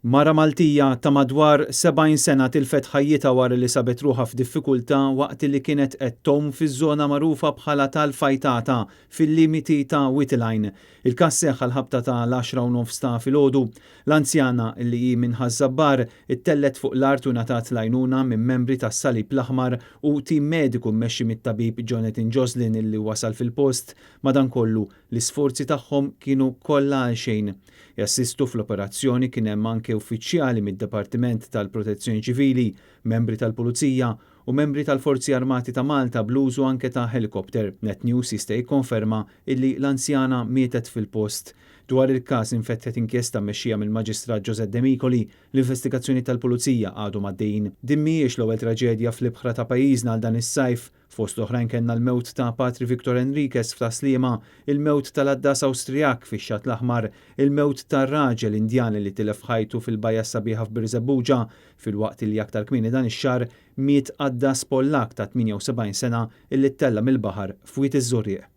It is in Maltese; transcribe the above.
Mara Maltija ta' madwar 70 sena tilfet ħajjitha wara li sabet ruħha f'diffikultà waqt li kienet qed tgħum fiż-żona magħrufa bħala tal-Fajtata fil-limiti ta' Wied il-Għajn. Il-każ seħħ għall-ħabta ta' l-10:30 ta' filgħodu. L-anzjana li hi minn Ħaż-Żabbar ittellgħet fuq l-art u ngħatat l-għajnuna minn membri tas-Salib l-Aħmar u tim mediku mmexxi mit-tabib Jonathan Joslin li wasal fil-post. Madankollu, l-isforzi tagħhom kienu kollha għalxejn. Jassistu fl-operazzjoni kien hemm anke uffiċjali mid-Dipartiment tal-Protezzjoni Ċivili, membri tal-Pulizija u membri tal-Forzi Armati ta' Malta bl-użu anke ta' helikopter. Net News jista' jikkonferma illi l-anzjana mietet fil-post. Dwar il-każ infetħet inkjesta mmexxija mill-Maġistrat Josette Demicoli. L-investigazzjoni tal-Pulizija għadhom għaddejjin. Din mhijiex l-ewwel traġedja fl-ibħra ta' pajjiżna għal dan is-sajf. Fost l-oħrajn kellna l-mewt ta' Patri Victor Enriquez f'Tas-Sliema, il-mewt tal-għaddas Awstrijak fix-Xatt l-Aħmar, il-mewt tar-raġel Indjan li tilef ħajtu fil-Bajja s-Sabiħa f'Birżebbuġa, filwaqt li aktar kmieni dan ix-xahar miet għaddas Pollakk ta' 78 sena illi ttella' mill-baħar f'Wied iż-Żurrieq.